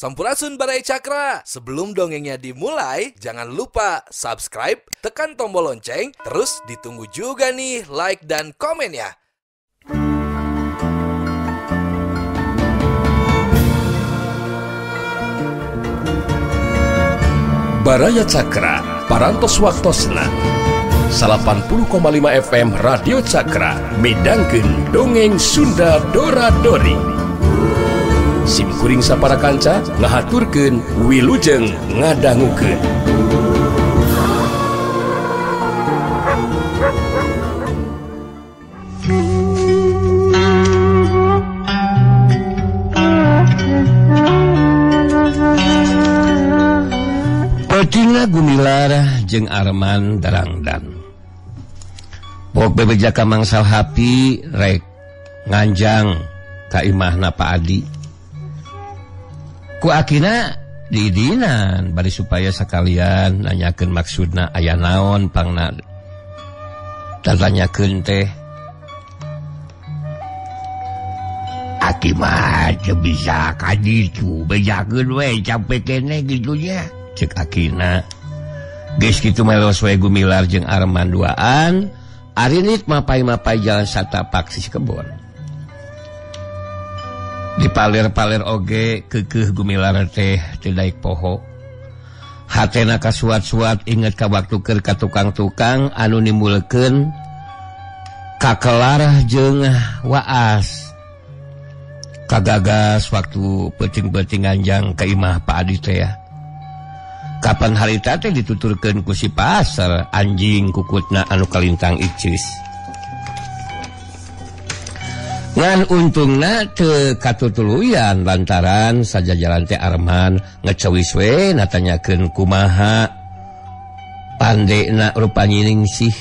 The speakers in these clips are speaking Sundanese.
Sampurasun Baraya Cakra. Sebelum dongengnya dimulai, jangan lupa subscribe, tekan tombol lonceng, terus ditunggu juga nih like dan komen ya. Baraya Cakra, Parantos Waktosna 80,5 FM Radio Cakra midangkeun dongeng Sunda Dora Dori. Sim kuring sapara kanca ngahaturkeun wilujeng ngadangukeun. Peutingna Gumilar jeung Arman darangdan. Pok bebeja ka mangsal hapi rek nganjang ka imahna Pak Adi. Ku akina diidinan bari supaya sekalian nanyakeun maksudna aya naon pangna tatanyakeun teh. Aki mah teu bisa ka ditu bejakeun we sampe keneh kitu nya. Cek akina. Geus kitu melos we Gumilar jeung Arman duaan, arinit mapai-mapai jalan satapak sisi kebon. Dipalir-palir oge kekeh Gumilar teh teu daek poho. Hatena kasuat-suat inget ka waktu keur ka tukang-tukang anu nimbulkeun kakelar jeung waas. Kagagas waktu peuting-peuting nganjang ka imah Pak Adi teh ya. Kapan harita teh dituturkeun ku si pasar anjing kukutna anu kalintang icis. Ngan untungna teu katutuluyan lantaran sajajalan teh Arman ngecewis we natanyakeun kumaha pandena rupa nyiningsih.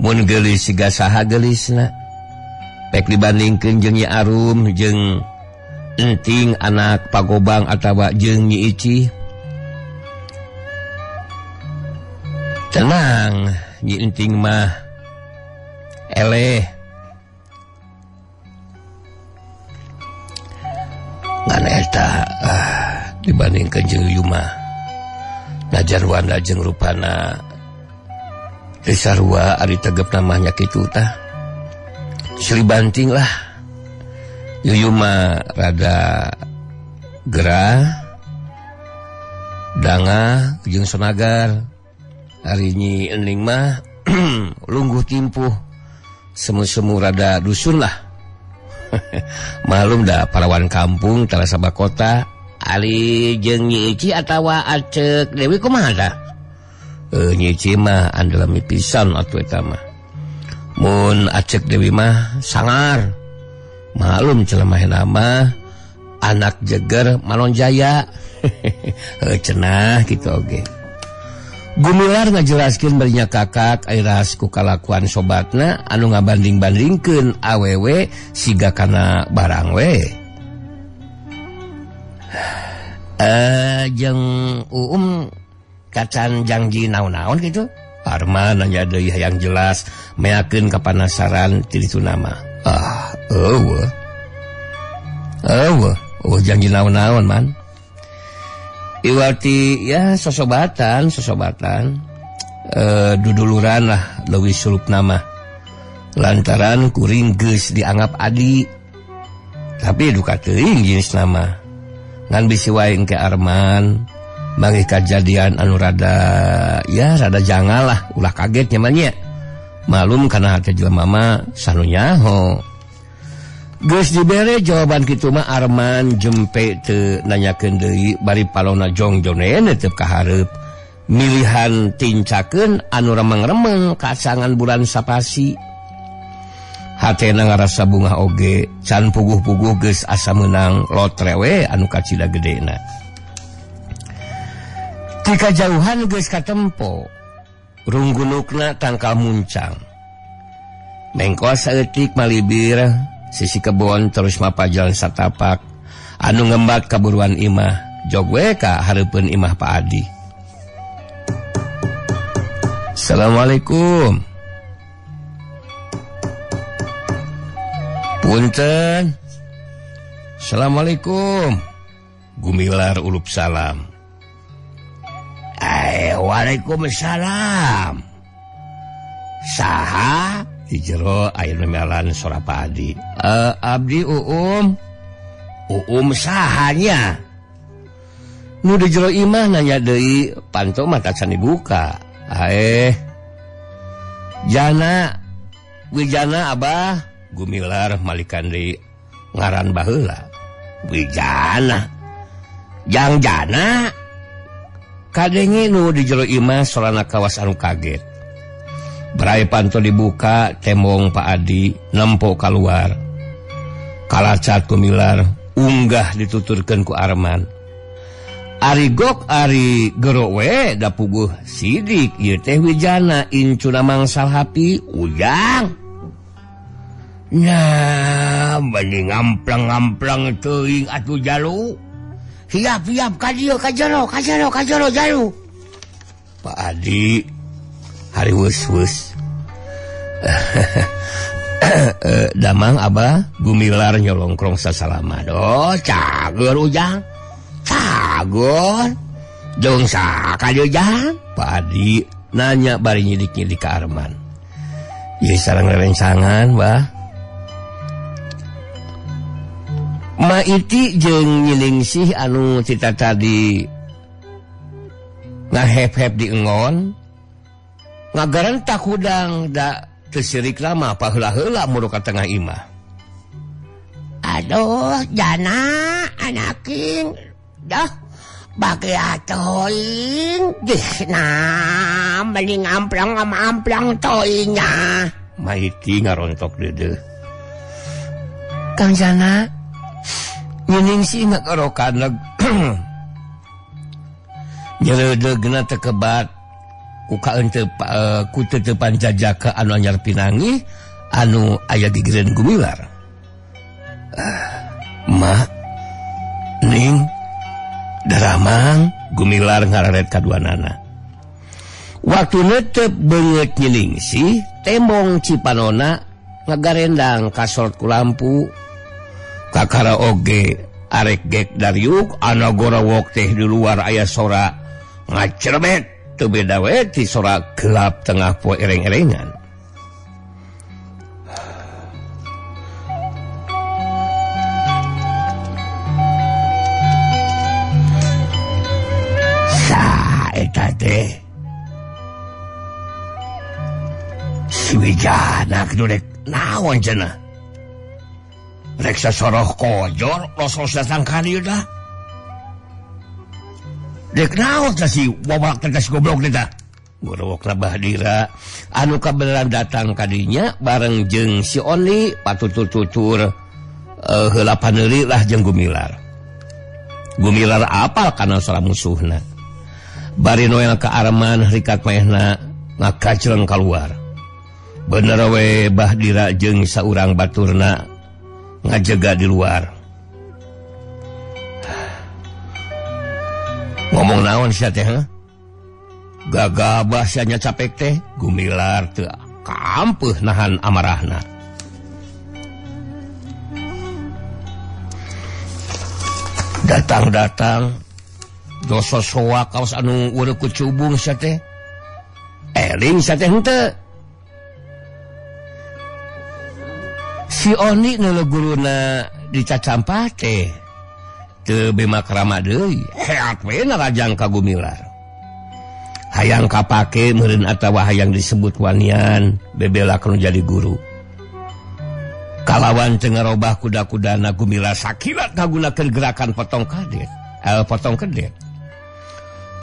Mun geulis siga saha geulisna. Pek dibandingkeun jeung Nyi Arum jeung Enting anak Pagobang atawa jeung Nyi Icih. Tenang, Nyi Enting mah eleh. Ngan eta dibandingkeun jeung Yuyu mah najan wanda jeung rupana teu sarua ari tegepna mah nya kitu tah. Sri banting lah. Yuyu mah rada gerah dangah jeung sonagar. Ari Nyi Ening mah lungguh timpuh semu-semu rada dusun lah. Malum dah parawan kampung tarasaba kota. Ari jeung Nyi Ici atawa Acek Dewi kumaha tah? Nyi Ici mah andelami pisan atuh eta mah. Mun Acek Dewi mah sangar. Malum celemahna mah anak jeger Manonjaya. Cenah kitu oge. Gumilar ngajelaskeun barinya kakak airas ku kalakuan sobatna anu ngabanding-bandingkeun awewe siga kana barang we. Jeung Uum kacan janji naon-naon gitu. Arman nanya deui hayang jelas meakeun kapanasaran ti ditu nama. Ah, eueuh. Eueuh, eueuh janji naon-naon man. Iwati ya sosobatan duduluran lah leuwih sulup nama lantaran kuring geus dianggap adi tapi duka teuing jenis nama ngan bisi wae engke Arman manggih kajadian anu rada ya rada jangal lah ulah kaget nyamannya malum kana hate jelema mah sanu nyaho. Geus dibere jawaban kitu mah Arman jempe teu nanyakeun deui bari palona jongjonene teu kahareup milihan tincakeun anu remeng-remeng kasangan bulan sapasi. Hatena ngarasa bungah oge can puguh-puguh geus asa meunang lotre we anu kacida gedena. Ti kajauhan geus katempo runggunukna tangkal muncang. Mengkos saeutik malibir sisi kebon terus mapa jalan satapak anu ngembat kaburuan imah jog we ka hareupeun imah Pak Adi. Assalamualaikum. Punten. Assalamualaikum. Gumilar ulup salam. Waalaikumsalam. Saha di jero aya memelan sora Pak Adi. Abdi Uum. Uum sahanya? Nu di jero imah nanya deui, panto mah tacan dibuka. Jana Wijana Abah, Gumilar malikan deui ngaran baheula. Wijana. Jang Jana. Kadenge nu di jero imah sorana kawas anu kaget. Berai panto dibuka, tembong Pak Adi nempo kaluar. Kalacat Gumilar unggah dituturkeun ku Arman. Ari gok ari gero we da puguh sidik ieu teh Wijana incuna mangsal hapi Ujang. Nah, bani ngamplang-ngamplang teuing atuh jalu. Siap-siap ka dieu ka jero ka jero ka jero jalu. Pak Adi hari wus-wus. Damang Abah Gumilar nyolongkrong sasalama. Oh, cager Ujang. Cager. Jeung saka Ujang. Pak Adi nanya bari nyidik-nyidik ka Arman. Ieu sareng rerencangan, Bah. Maiti jeung nyiningsih anu cita tadi ngahep-hep di engon ngagarentak hudang da teu sirik lama paheula-heula muru ka tengah imah. Aduh, Jana anaking dah bagi atoing nah mending amplang-amplang toinya. Maiti ngarontok deudeuh. Kang Jana nyiningsih ngakorokan leg nyeleudegna teu kebat ku kaenteu ku teuteupan jajaka anu anyar pinangi anu aya di gigireun Gumilar. Ma ning daramang Gumilar ngararet kaduanana. Waktu netep beungeut nyiningsih tembong Cipanona ngagarendang kasorot ku lampu. Kakara oge arek gek dariuk ana gorowok teh di luar aya sora ngacerebet teu beda we ti sora gelap tengah poe ereng-erengan. Sa eta teh si Wijana kitu rek naon cenah? Reksa soroh kojor losos datang ka dieu dah. Dek naon teh si wabalak teh si goblok teh tah. Gorowokna Bahdira anu kabeneran datang ka dinya bareng jeung si Oni patutur-tutur heula paneuli lah jeung Gumilar. Gumilar apal kana sora musuhna. Bari Noel ka Arman rikat maehna ngakacreng kaluar. Bener we Bahdira jeung saurang baturna ngajaga di luar. Ngomong naon sia teh? Gagabah sia nya capek teh. Gumilar teu kampeuh nahan amarahna. Datang-datang dosa soa kaos anu ureuh ku cubung sia teh. Eling sia teh henteu. Si Oni nu guruna dicacampah teh teu bema krama deui, heat we narajang ka Gumilar. Hayang kapake meureun atawa hayang disebut wanian, bebela nu jadi guru. Kalawan teu ngarobah kuda-kudana Gumilar sakilat ngagunakeun gerakan potong kadet, potong kedet.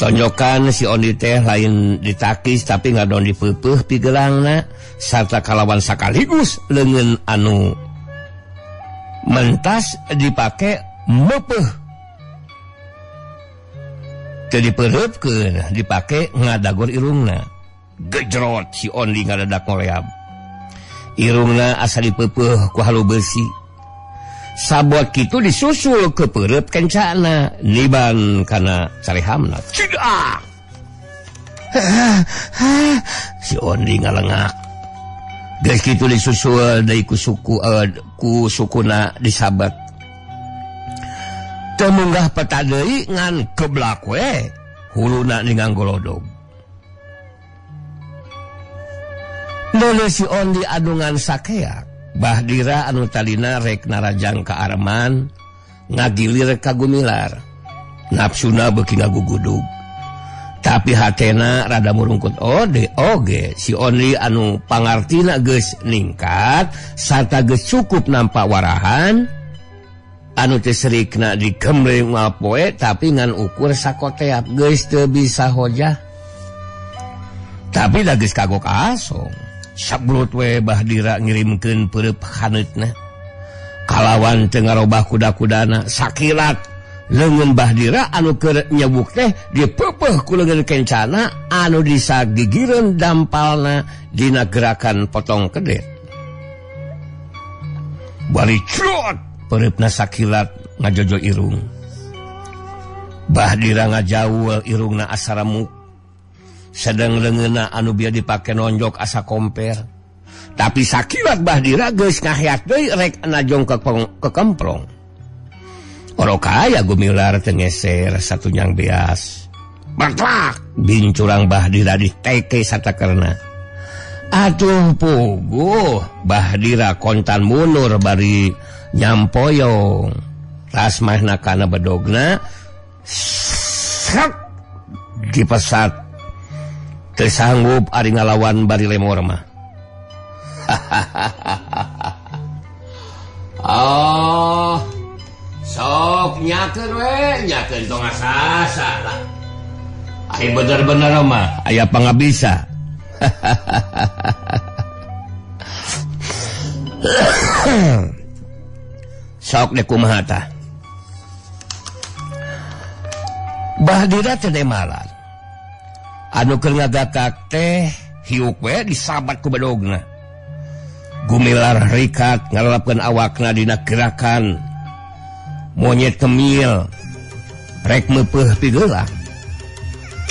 Tonjokan si Oni teh lain ditakis tapi ngadon dipeupeih pigelangna sarta kalawan sakaligus leungeun anu mentas dipake meupeih. Teu dipeureupeun dipake ngadagor irungna. Gejrot si Oni ngadadak ngoleab. Irungna asa dipeupeih ku halu besi. Sabot kitu disusul ke perep kencana niban kana carehamna. Cidak. Si Ondi ngalengak. Geus kitu disusul deui ku suku ku sukuna disabat. Teu munggah peta deui ngan keblak we huluna ningang golodog. Deuleu si Ondi adungan sakeak, Bahdira anu tadina rek narajang ka Arman ngagilir ka Gumilar. Nafsuna beuki ngagugudug. Tapi hatena rada murungkut ode oge si Ondi anu pangartina geus ningkat sarta geus cukup nampak warahan anu teu serikna digembleng moal poe tapi ngan ukur sakoteap geus teu bisa hojah. Tapi da geus kagok asong. Sablut we Bahdira ngirimkeun peureub haneutna. Kalawan teu ngarobah kuda-kudana sakilat leungeun Bahdira anu keur nyebuk teh dipeupeuh ku leungeun kencana anu disagigireun dampalna dina gerakan potong kedet. Bari crot peureupna sakilat ngajojo irung. Bahdira ngajaul irungna asa remuk. Sedang leungeunna anu bieu dipake nonjok asa komper. Tapi sakilat Bahdira geus ngaheat deui rek najong ke kemprong. Orok aya Gumilar teu ngeser satunyang beas. Bertlak bincurang Bahdira diteke satakerna. Atuh puguh Bahdira kontan mundur bari nyampoyong. Rasmahna kana bedogna srek dipesat. Teu sanggup ari ngalawan bari lemor mah. Oh, sok nyakeun we, nyakeun tong asasa lah. Ai bener-bener mah aya pangabisa. Sok deh kumaha tah. Bahdira teh demalan. Anu keur ngagakak teh hiuk we disabat ku bedogna. Gumilar rikat ngalelapkeun awakna dina gerakan monyet kemil rek meupeuh pigeula.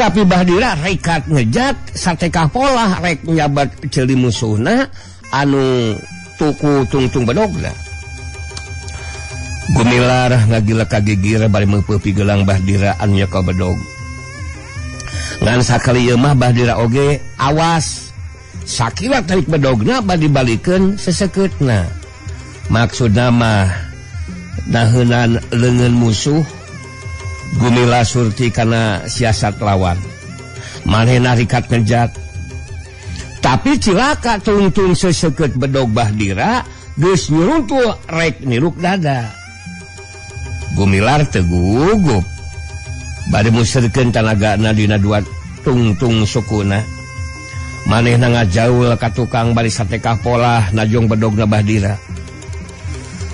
Tapi Bahdira rikat ngejat satekah polah rek nyabat ceuli musuhna anu tuku tungtung bedogna. Gumilar ngagila kagigir bari meupeuh pigelang Bahdira anu nyekel bedog. Ngan sakali ieu mah Bahdira oge awas sakilat tarik bedogna bari dibalikeun sesekeutna. Maksudna mah naheunan leungeun musuh Gumila surti kana siasat lawan. Manehna rikat ngejat. Tapi cilaka tungtung sesekeut bedog Bahdira geus nyuruntuh rek niruk dada. Gumilar teu gugup. Bari muserkeun tanagana dina dua tungtung sukuna. Manehna ngajaul ka tukang bari satekah polah najong bedogna Bahdira.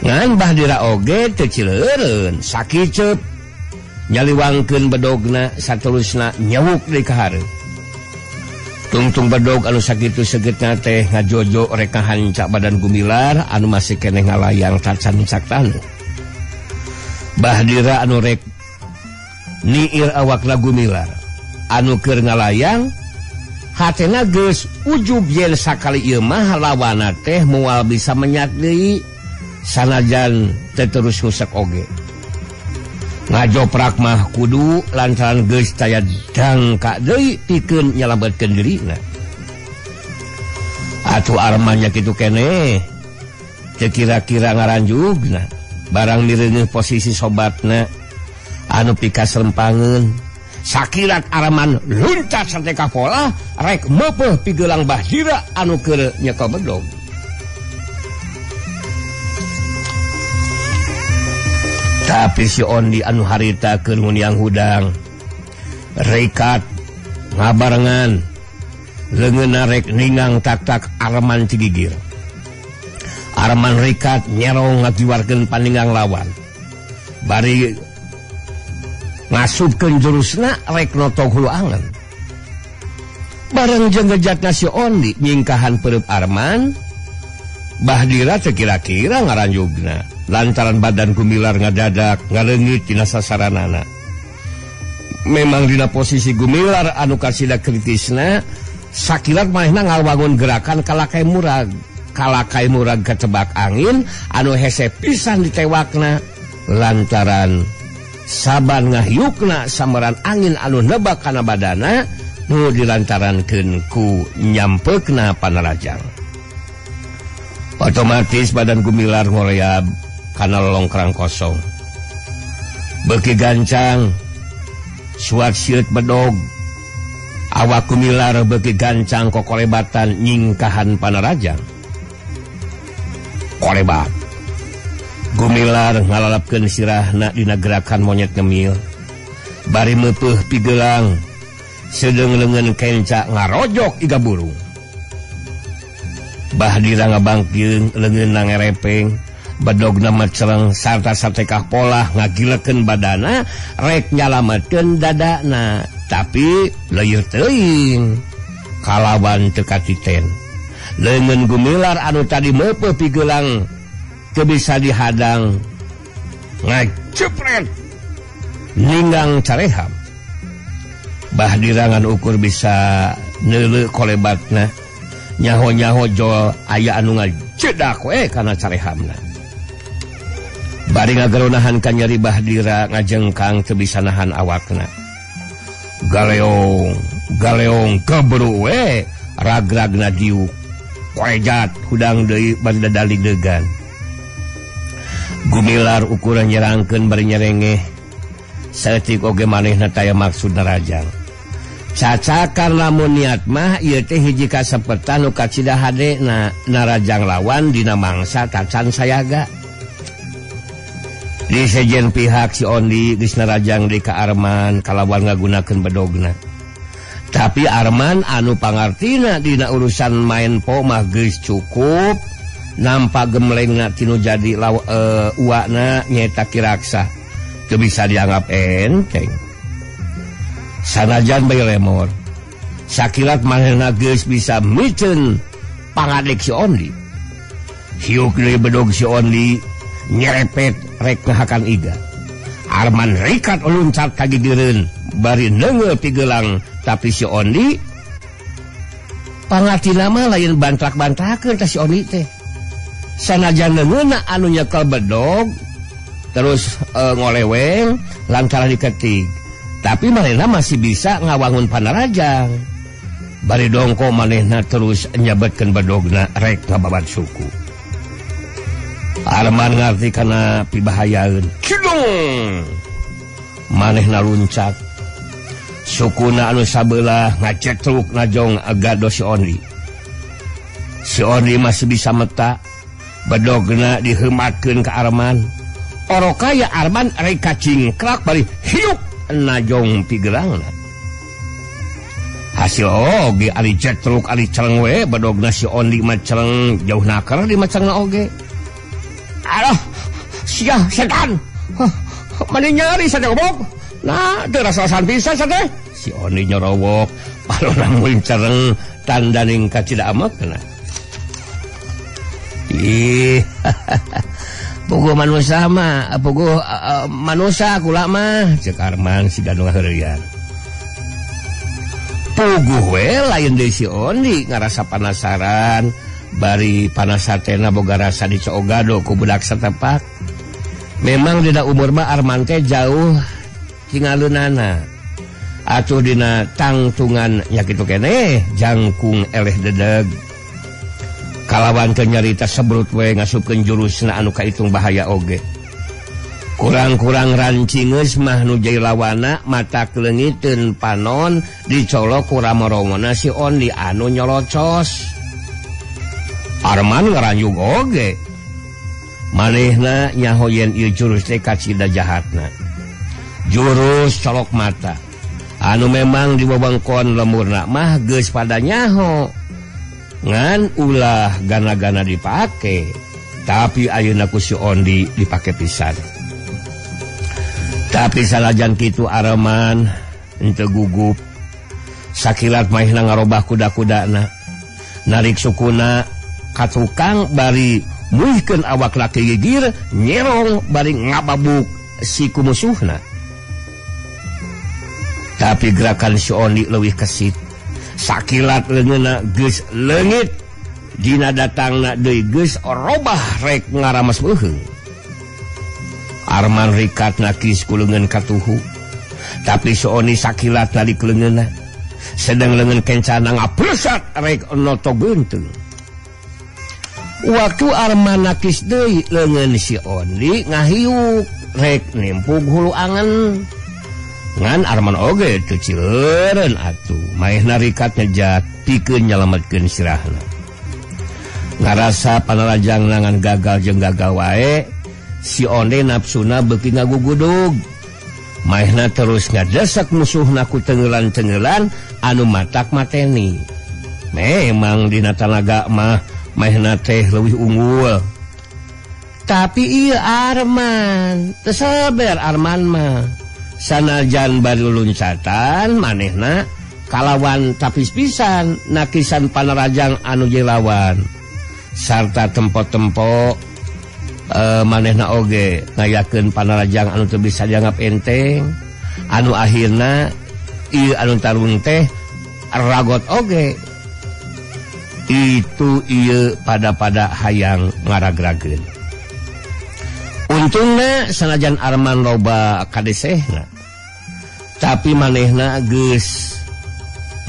Ngan Bahdira oge teu cileureun, sakiceup nyaliwangkeun bedogna saterusna nyewuk deui ka hareup. Tungtung bedog anu sakitu segetna teh ngajojo rek ngahancak badan Gumilar anu masih keneh ngalayang tacan cak taneuh. Bahdira anu rek niir awakna Gumilar anu keur ngalayang hatena geus ujub yen sakali ieu mah lawana teh moal bisa menyat deui sanajan teu terus ngusek oge. Ngajoprak mah kudu lantaran geus taya dangka deui pikeun nyalametkeun dirina. Atuh Arman nya kitu keneh teu kira-kira ngaranjugna barang mireuneuh posisi sobatna anu pikaserempangeun. Sakilat Arman luncat sateka pola rek meupeuh pigelang Bahdira anu keur nyekel bedog. Tapi si Ondi anu harita keur nguniang hudang rekat ngabarengan leungeunna rek ningang tak-tak Arman cigigir. Arman rikat nyerong ngajiwarkeun paninggang lawan. Bari ngasupkeun jurusna rek notog hulu angen. Bareng jeung ngejatna si Ondi nyingkahan peureub Arman, Bahdira teu kira-kira ngaranjugna lantaran badan Gumilar ngadadak ngaleungit dina sasaranana. Memang dina posisi Gumilar anu kasida kritisna sakilat manehna ngawangun gerakan kalakai murag. Kalakai murag ketebak angin anu hese pisan ditewakna lantaran Saban ngahyukna sambaran angin anu nebak kana badana nu dilantarankeun ku nyampeukna panarajang. Otomatis badan Gumilar ngoreab kana lolongkrang kosong. Beuki gancang suat sieut bedog. Awak Gumilar beuki gancang kokolebatan nyingkahan panarajang. Kolebat. Gumilar ngalalapkeun sirahna dina gerakan monyet ngemil. Bari meupeih pigelang, sedeung leungeun kenca ngarojok iga burung. Bahdira ngabangkeung leungeunna ngerepeng, bedogna macereng sarta satekah polah ngagilekeun badana rek nyalametkeun dadana, tapi leueur teuing kalawan teu katiten. Leungeun Gumilar anu tadi meupeih pigelang teu bisa dihadang, ngacepret ninggang careham. Bahdira ngan ukur bisa neuleuh kolebatna, nyaho-nyaho jol aya anu ngajedak we kana carehamna. Bari ngageronahan ka nyeri Bahdira ngajengkang teu bisa nahan awakna. Galeong galeong keburu we ragragna diuk koejat hudang deui bari dadaligdegan. Gumilar ukuran nyerangkeun bari nyerengeh. Saeutik oge manehna taya maksud narajang. Cacakan lamun niat mah ieu teh hiji kasepetan nu kacida hadena narajang lawan dina mangsa tacan sayaga. Di sejen pihak si Ondi geus narajang deui ka Arman kalawan ngagunakeun bedogna. Tapi Arman anu pangartina dina urusan main po mah geus cukup. Nampak gemlengna tinu jadi uakna nyeta Kiraksa teu bisa dianggap enteng. Sanajan bae lemor sakilat manehna geus bisa miceun pangadek si Ondi. Hiuk deui bedog si Ondi nyerepet rek ngahakan iga. Arman rikat luncat ka gigireun bari neungeul pigelang, tapi si Ondi pangatina mah lain bantrak-bantrakeun ka si Ondi teh. Sanajan leungeunna anu nyekel bedog terus ngoleweng lantaran diketik, tapi manehna masih bisa ngawangun panarajang. Bari dongko manehna terus nyabetkeun bedogna rek ngababat suku. Arman ngarti kana pibahayaeun. Kidung manehna luncat, sukuna anu sabelah ngacetruk najong gado si Ondi. Si Ondi masih bisa meta, bedogna diheumatkeun ka Arman. Orokaya Arman rek kacingkrak bari hiuk najong pigerangna. Hasil oge ari cetruk ari celeng we bedogna si Ondi mah celeng jauh naker di macangna oge. Aduh, sia setan. Mani nyari sate gobok. Nah, teu rasa-rasan pisan sate. Si Ondi nyorowok, palona mun cereng tandaning kacida amekna. Ih, puguh manusia mah, puguh manusia kula mah, cek Arman siga nu ngaheureuyan. Puguh we lain deui si Ondi ngarasa panasaran, bari panasatena boga rasa dicoogado ku budak satepak. Memang dina umur mah Arman teh jauh tingaleunana. Atuh dina tangtungan nya kitu keneh, jangkung eleh dedeg. Kalawan teu nyarita sebrut we ngasupkeun jurusna anu kaitung bahaya oge. Kurang-kurang rancingeus mah nu jadi lawana mata keleungiteun panon dicolok ku ramoromona si Ondi anu nyolocos. Arman ngaranjug oge. Manehna nyaho yen ieu jurus teh kacida jahatna. Jurus colok mata anu memang di wewengkon lemurna mah geus pada nyaho. Ngan ulah gana-gana dipake, tapi ayeuna ku si Ondi dipake pisan. Tapi sanajan kitu Arman henteu gugup. Sakilat manehna ngarobah kuda-kudana, narik sukuna ka tukang bari muihkeun awak laki gigir, nyerong bari ngababuk si kumusuhna. Tapi gerakan si Ondi leuwih kesit. Sakilat leungeunna geus leungit, dina datangna deui geus robah rek ngaramas beuheung. Arman rikat nakis ku leungeun katuhu. Tapi si Oni sakilat nalik leungeunna. Sedang leungeun kencana ngapresat rek noto geunteng. Waktu Arman nakis deui leungeun si Oni ngahiuk rek nimpug hulu angen. Ngan Arman oge teu cileureun atuh. Maehna rikat ngejat pikeun nyalametkeun sirahna. Ngarasa panarajang nangan gagal jeung gagal wae, si Onde nafsuna beuki ngagugudug. Maehna terus ngadesak musuhna ku tenggelan-tenggelan anu matak mateni. Memang dina tanaga mah maehna teh leuwih unggul. Tapi ieu Arman, teu sabar Arman mah. Sanajan bari luncatan manehna kalawan tapis pisan nakisan panarajang anu jelawan. Sarta tempo-tempo manehna oge ngayakeun panarajang anu teu bisa dianggap enteng, anu akhirna ieu anu tarung teh ragot oge. Itu ieu pada-pada hayang ngaragrageun. Untungna sanajan Arman loba kadesehna, tapi manehna geus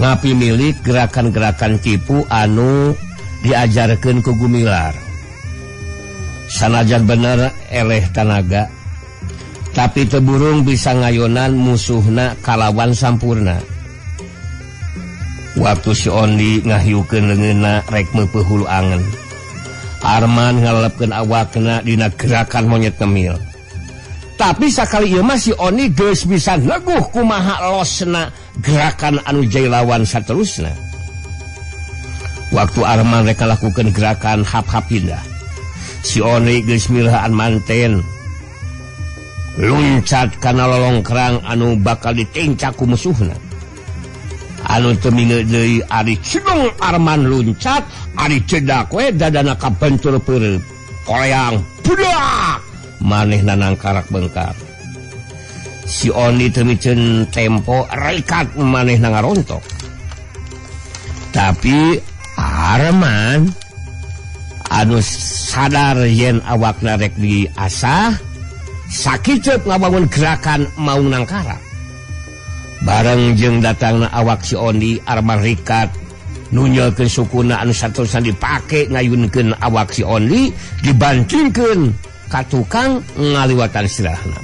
ngapimilik gerakan-gerakan tipu anu diajarkeun ku Gumilar. Sanajan bener eleh tanaga, tapi teu burung bisa ngayonan musuhna kalawan sampurna. Waktu si Ondi ngahiukeun leungeunna rek meupeuh hulu angen, Arman ngalelepkeun awakna dina gerakan monyet ngemil. Tapi sakali ieu mah si Oni geus bisa neguh kumaha losna gerakan anu jailawan saterusna. Waktu Arman rek ngalakukeun gerakan hap-hap pindah, si Oni geus milahan manten luncat kana lolongkrang anu bakal ditincak ku musuhna. Anu teu minge deui ari cidung Arman luncat, ari cedak we dadana kabentur peureub. Koleang budak manehna nangkarak bengkar. Si Oni teu miceun tempo rekat manehna ngarontok. Tapi Arman anu sadar yen awakna rek diasah, sakiceup ngabangun gerakan mau nangkarak. Bareng jeung datangna awak si Ondi, Arman rikat nunyelkeun sukuna anu saterusna dipake ngayunkeun awak si Ondi, dibantingkeun ka tukang ngaliwatan sirahna.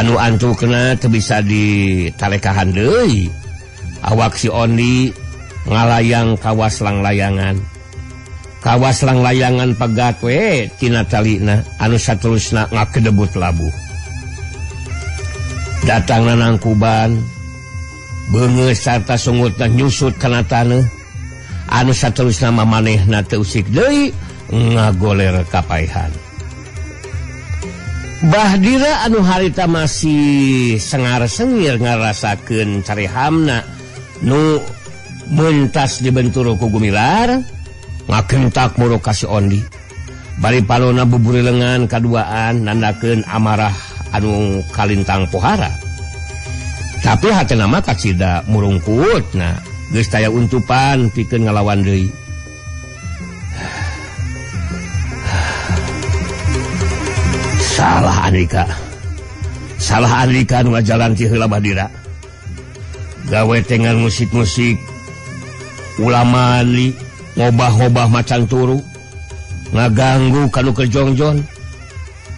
Anu antukna teu bisa ditalekahan deui. Awak si Ondi ngalayang kawas langlayangan. Kawas langlayangan pegat we tina talina anu saterusna ngakedebut labuh. Datangna nangkuban beungeut sarta sungutna nyusut kana taneuh anu saterusna manehna teu usik deui ngagoler kapaehan. Bahdira anu harita masih sengar-sengir ngarasakeun carehamna nu mentas dibentur ku Gumilar, ngagentak muruk ka si Ondi. Bari palona buburi lengan kaduaan nandakeun amarah anu kalintang pohara. Tapi hatena mah kacida murungkutna, geus taya untupan pikeun ngalawan deui. Salah Andika. Salah Andika nu ngajalan ti heula Bahdira. Gawe tengan musik-musik ulama li ngobah-ngobah macan turu, ngaganggu kanu keur jongjon,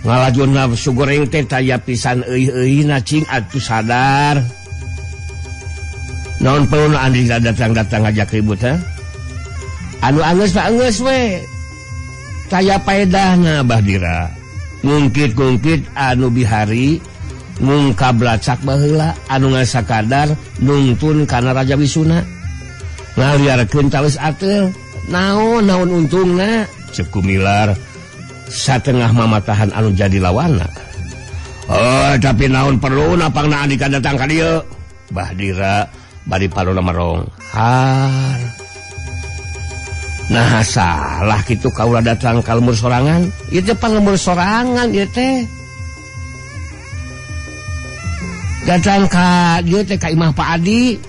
ngalaju nafsu goreng teh taya pisan euy-euyna cing atuh sadar. Naon perlu Andika datang-datang ngajak ribut ha? Anu anggeus mah anggeus we. Taya paedahna Bahdira. Ngungkit-ngungkit anu bihari ngungkab lacak baheula anu ngasakadar nungtun kana Raja Wisuna. Ngaliarkeun tales ateul, naon-naon untungna? Ceuk Gumilar satengah mamatahan anu jadi lawanna. Oh, tapi naon perlu napangna Andika datang ka dieu? Bahdira bari palona merong. Har. Nah salah kitu kaula datang ka lembur sorangan. Ieu teh panglembur sorangan ieu teh. Datang ka dieu teh ka imah Pak Adi.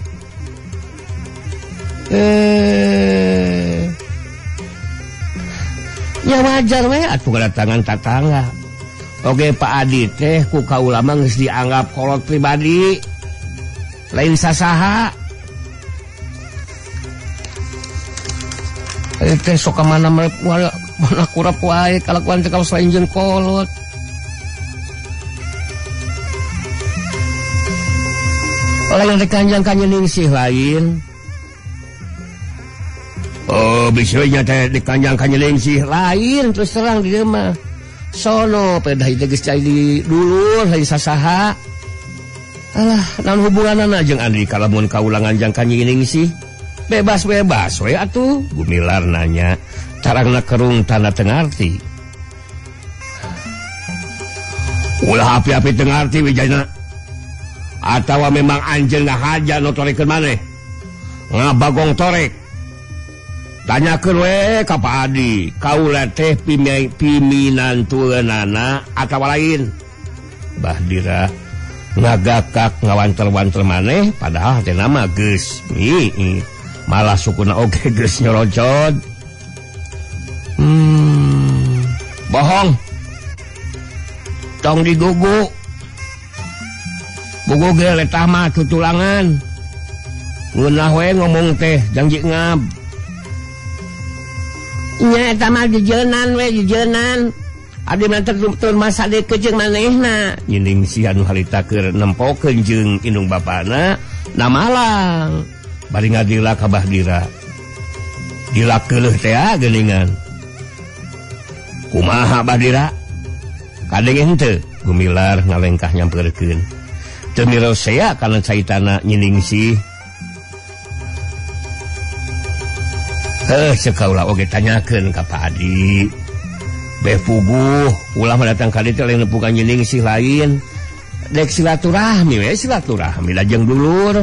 Ya wajar we atuh kedatangan tatangga. Oge Pak Adi teh ku kaula mah geus dianggap kolot pribadi. Lain sasaha. Teh sok ka mana mana kurap wae kalakuan teh kawas lain jeung kolot. Lain rek kanjang ka Nyiningsih lain. Oh, bisa nya teh dikanjang ka Nyiningsih lain terus terang di dieu mah. Sono pedah ieu geus jadi dulur lain sasaha. Alah, naon hubunganna jeung Andika lamun kaula nganjang ka Nyiningsih? Bebas-bebas we atuh, Gumilar nanya. Tarangna kerung tanda teu ngarti. Ulah api-api teu ngarti Wijayana. Atawa memang anjeun ngahaja nu torekeun maneh. Ngabagong torek. Tanyakeun we ka Pak Adi, kaula teh piminantueunana atawa lain. Bahdira ngagakak ngawanter-wanter maneh padahal teh nama geus malah sukuna oge geus nyorocod. Bohong. Tong digugu. Gugu ge letah mah tutulangan. Ngeunah we ngomong teh janji ngab. Nya eta mah jejeunan we jejeunan. Abdi mah teu masa deuk jeung manehna. Nyiningsih anu harita keur nempokeun jeung indung bapana na malang. Bari ngadila ka Bahdira. Dilak keuleuh teh geuningan. Kumaha Bahdira? Kadenge henteu? Gumilar ngalengkah nyamperkeun. Teu mirosea kana caitana Nyiningsih. Heuh, ceuk kaula oge tanyakeun ka Pak Adi. Beh puguh, ulah mah datang ka dieu teh lain nepukan Nyiningsih lain. Dek silaturahmi we silaturahmi lajeng dulur.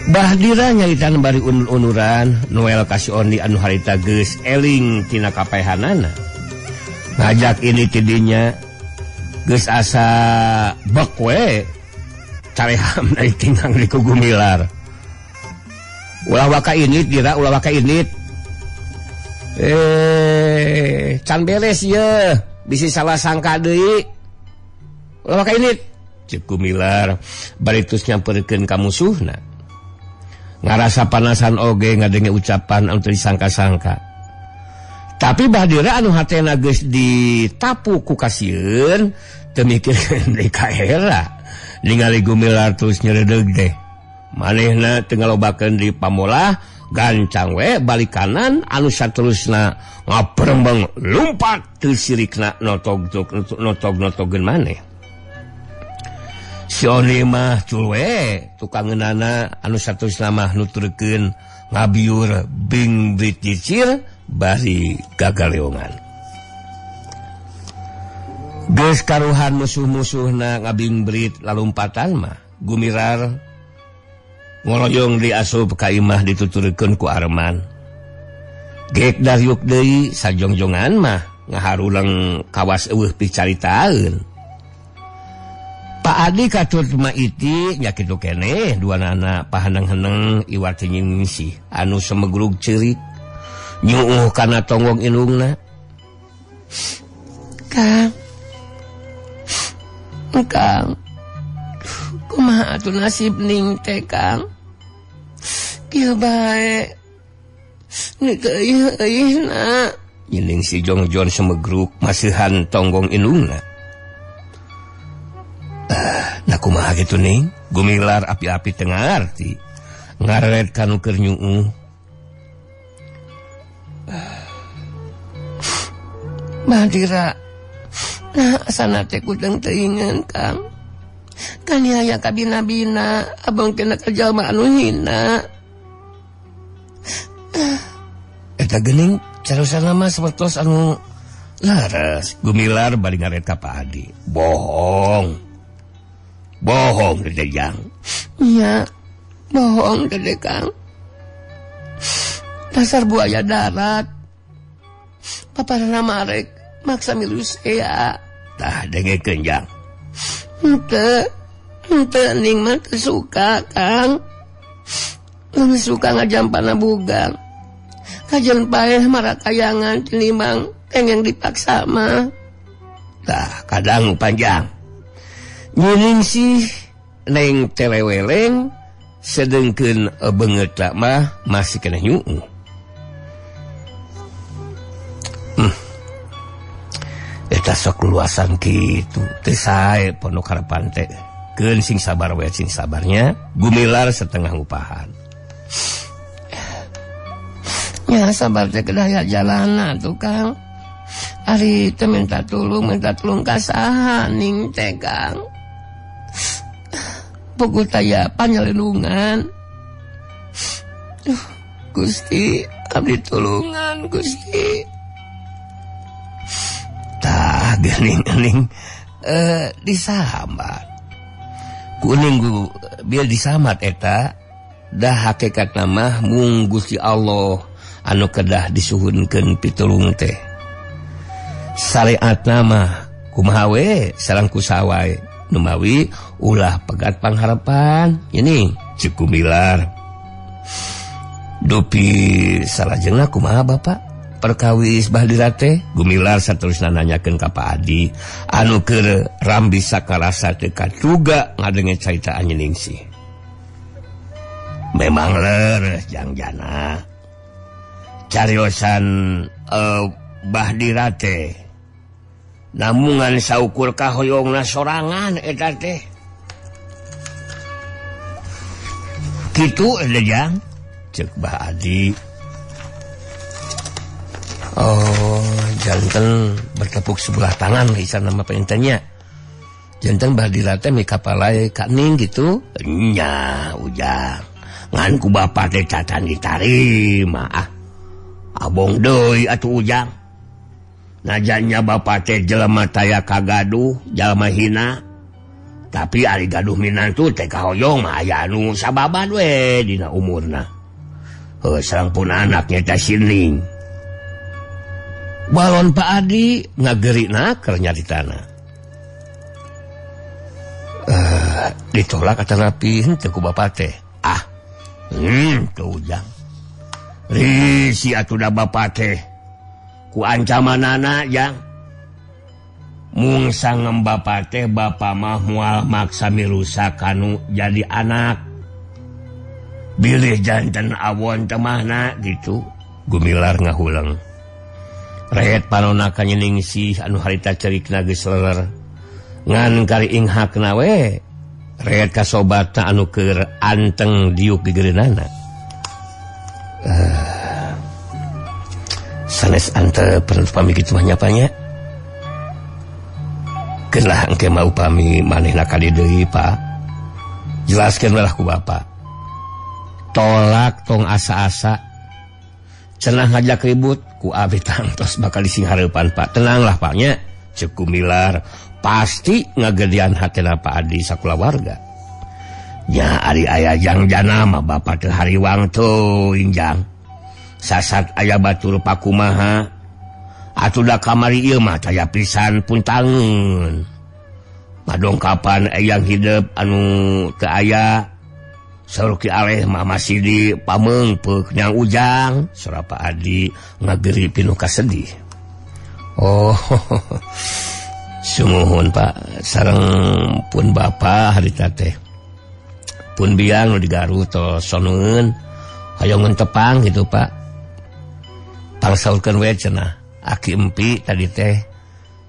Bahdira nyaritan bari unur-unuran Noel kasih ondi anu harita geus eling tina kapaehanana. Ngajak ini tidinya geus asa bek we careham dari tingkang di ku Gumilar. Ulah waka init dira ulah waka init. Can beres ye bisi salah sangka deui. Ulah waka init ceuk Gumilar bari tus nyamperkeun ka musuhna. Ngarasa panasan oge ngadenge ucapan anu teu disangka-sangka. Tapi Bahdira anu hatena geus ditapu ku kasieun teu mikirkeun deui ka era. Ningali Gumilar terus nyeredeug teh. Manehna teu ngalobakeun di pamolah gancang we balik kanan anu saterusna ngaperembeng lumpat teu sirikna notog-notogeun maneh. Si Oni mah cul we tukang ngeunana anu saterusna mah nuturkeun ngabiur bing brit cicir bari gagaleongan. Geus karuhan musuh-musuhna ngabingbrit lalumpatan mah Gumilar ngoloyong diasup ka imah dituturkeun ku Arman. Gek dariuk deui sajongjongan mah ngaharuleng kawas eueuh picaritaeun. Pak Adi katut maiti nya kitu keneh duanana paheneng-heneng iwat ti Nyiningsih anu semegrug ceurik nyuuh kana tonggong indungna. Kang, Kang, kumaha atuh nasib ning teh Kang? Kieu bae ni teu euy-euyna. Nyiningsih jongjon semegrug masihan tonggong indungna. Nah kumaha kitu ning? Gumilar api-api teu ngarti. Ngaret ka nu keur nyuuh. Bahdira, nah asana teh kudeng teuingeun Kang. Kaniaya kabina-bina, abang kena ka jalma anu hina. Eta geuning carosana mah sapertos anu laras. Gumilar bari ngaret ka Pak Adi. Bohong. Bohong Dede Jang. Iya, bohong Dede Kang. Dasar buaya darat. Paparana marek maksa milu sea. Tah dengekeun Jang. Henteu, henteu ning mah teu suka Kang. Leuwih suka ngajampana bugang. Kajen paeh marakayangan tinimbang Pengen dipaksa mah. Tah kadang panjang. Nyining sih neng teleweleng sedengkeun beungeut mah masih keneh nyuuh. Eta sok luasan kitu teu sae pondok harapan teh. Keun sing sabar we sing sabarnya gumilar setengah ngupahan. Ya sabar teh kedah ya jalana tuh Kang. Ari teh minta tulung ka saha ning teh Kang. Puguh taya panyelindungan. Gusti, abdi tulungan Gusti. Tah geuning-geuning disambat. Kuning biar disambat eta dah hakikat mah mung Gusti Allah anu kedah disuhunkeun pitulung teh. Syariat nama kumaha we sareng kusawae numawi ulah pegat pangharapan ini cek Gumilar. Dupi salajengna kumaha Bapak perkawis Bahdira teh? Gumilar saterusna nanyakeun ka Pak Adi anu keur rambi sakarasa teu katuga ngadenge carita Anjeningsih. Memang leres jangjana cariosan Bahdira teh namungan saukur kahoyongna sorangan eta teh. Kitu jang cek Bah Adi. Oh, janten bertepuk sebelah tangan isan nama pentennya. Janten Bahdira teh mikapalai ka Ning gitu. Nya ujang. Ngan ku bapa teh cacan ditarima ah. Abong deui atuh ujang. Najannya bapa teh jelema taya kagaduh, jelema hina. Tapi ari gaduh minantu teh kahoyong mah aya anu sababan we dina umurna. Heuh sareng pun anaknya teh sining. Balon Pak Adi ngagerina keur nyaritana. Ditolak atanapi henteu ku bapa teh. Ah. Teu ujang. Risi atuh da bapa teh. Ku ancamanana jang. Mung sangem bapa teh bapa mah moal maksa mirusak kanu jadi anak. Bilih janten awon temahna gitu. Gumilar ngahuleng. Rehet panona ka Nyiningsih anu harita cerikna geus leler. Ngan kari inghakna we. Rehet ka sobatna anu keur anteng diuk gigireunana. Sanes antep pami kitu mah nyapanya. Keun lah engke mah upami manehna ka dieu deui, Pak. Jelaskeun lah ku Bapak. Tolak tong asa-asa. Cenah ngajak ribut ku abdi tangtos bakal dising hareupan Pak. Tenanglah Pak nya. Cek Gumilar pasti ngagedean hatena Pak Adi sakulawarga. Nya ari aya jangjana mah Bapak teu hariwang teuing jang. Sasat aya batur pakumaha. Atuh da kamari ieu mah taya pisan puntangeun. Madongkapan eyang hidep anu teu aya. Saur Ki Aleh mah masih di pameungpeuk nyang ujang. Sora Pak Adi ngageri pinuh kasedih. Oh, sumuhun Pak, sareng pun Bapak harita teh. Pun biang nu di Garut tos soneun hoyong tepang gitu Pak. Pangsaurkeun we cenah aki empi tadi teh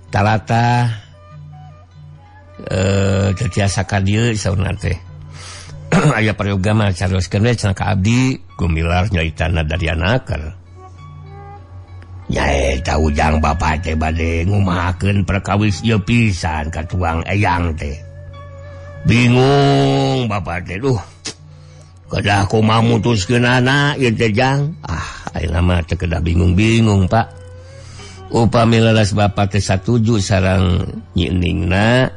talata teu tiasa ka dieu saurna teh. Aya prayoga mah carioskeun we cenah ka abdi. Gumilar nyaritana dari anaker. Nya eta ujang bapa teh bade ngumahakeun perkawis ieu pisan ka tuang eyang teh. Bingung bapa teh duh. Kedah kumaha mutuskeunana ieu teh jang. Ah, ayeuna mah teu kedah bingung-bingung Pak. Upami leles bapa teh satuju sareng Nyi Ningna,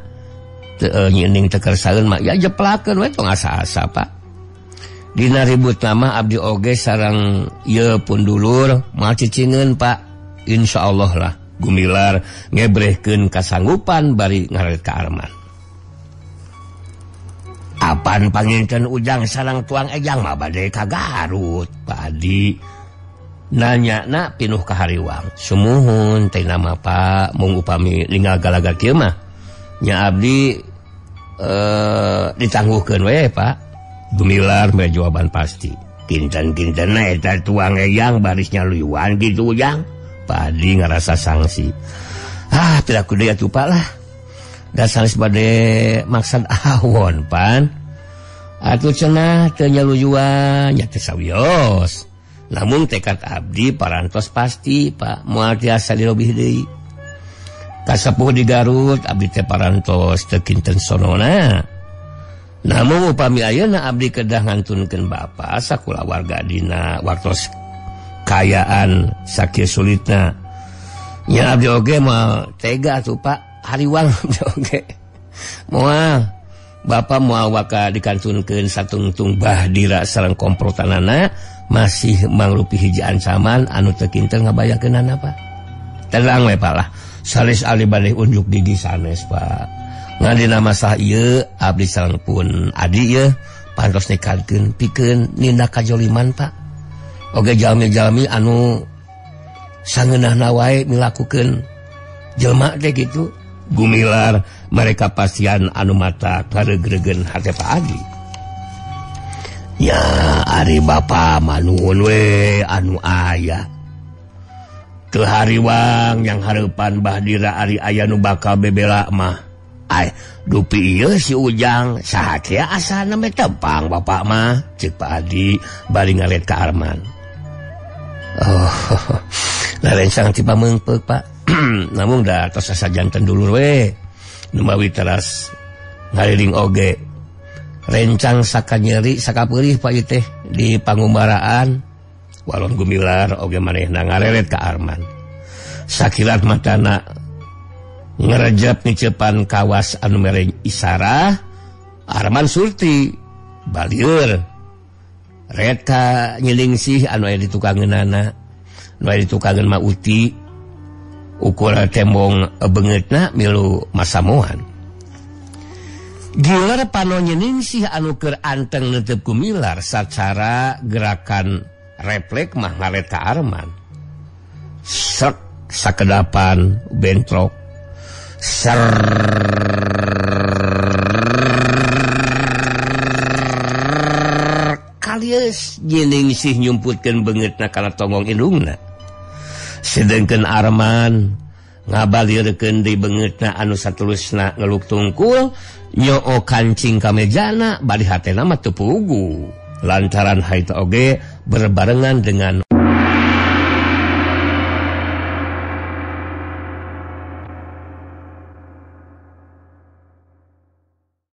Nyi Ning teu kersaeun mah ya jeplakeun we tong asa-asa Pak. Dina ribut nama abdi oge sareng ieu pun dulur moal cicingeun Pak. Insyaallah lah Gumilar ngebrehkeun kasanggupan bari ngaret ka Arman. Apan panginten ujang sareng tuang ejang mah bade ka Garut Pak Adi. Nanyana pinuh kahariwang. Sumuhun teh nama Pak mung upami ninggal galaga kieu mah nya abdi ditangguhkeun we Pak. Gumilar mere jawaban pasti. Kinten-kintenna eta tuang eyang barisnya luyuan gitu Ujang. Pak Adi ngarasa sangsi. Ah, tidak kudu atuh Pak lah. Dasar bade maksad awon pan. Atuh cenah teu nyaluyuan nya teu sawios. Namun tekad abdi parantos pasti Pak moal tiasa dilebih deui. Kasepuh di Garut abdi teh parantos teu kinten sonona. Namun upami ayeuna abdi kedah ngantunkeun bapa sakulawarga dina waktos kayaan sakieu sulitna. Nya abdi oge moal tega atuh Pak, hariwang abdi oge. Moal bapa moal waka dikantunkeun satungtung bahdira sareng komprotanana masih mangrupi hiji ancaman anu teu kinten ngabayakeunana Pak. Tenang we Pak lah. Sanes ali bade unjuk gigi sanes Pak. Ngan dina masalah ieu abdi sareng pun adi ieu pantos nekadkeun pikeun nindak kajoliman Pak. Oge jalmi-jalmi anu sangeunahna wae milakukeun jelema teh kitu. Gumilar mereka pasian anu mata karegregen hate Pak Adi. Ya ari bapa manuhun we anu aya. Teu hariwang yang hareupan Bahdira ari aya nu bakal bebela mah. Ay, dupi ieu si Ujang saha teh asana meh tepang bapak mah, ceuk Pak Adi bari ngaret ka Arman. Oh, larencang ti pameungpeuk Pak. Namun da tos sajanten dulur we. Numawi teras ngaliling oge. Rencang sakanyeri sakapeurih Pak ieu teh di pangumbaraan. Walon Gumilar oge manehna ngareret ka Arman. Sakilat matana ngerejep ngecepan kawas anu mere isarah Arman surti balieur. Ret ka nyilingsih anu aya ditukangeunana. Nu aya ditukangeun mah uti. Ukur tembong beungeutna milu masamuan. Gilar pano nyeningsih anu keur anteng neuteup Gumilar sacara gerakan refleks mah ngaret ka Arman. Sek sakedapan bentrok. Ser kalius nyeningsih nyumputkeun beungeutna kana tonggong indungna. Sedengkeun Arman ngabalirkeun deui beungeutna anu satulusna ngeluk tungkul nyoo kancing ka mejana bari hatena mah teu puguh lantaran haita oge berbarengan dengan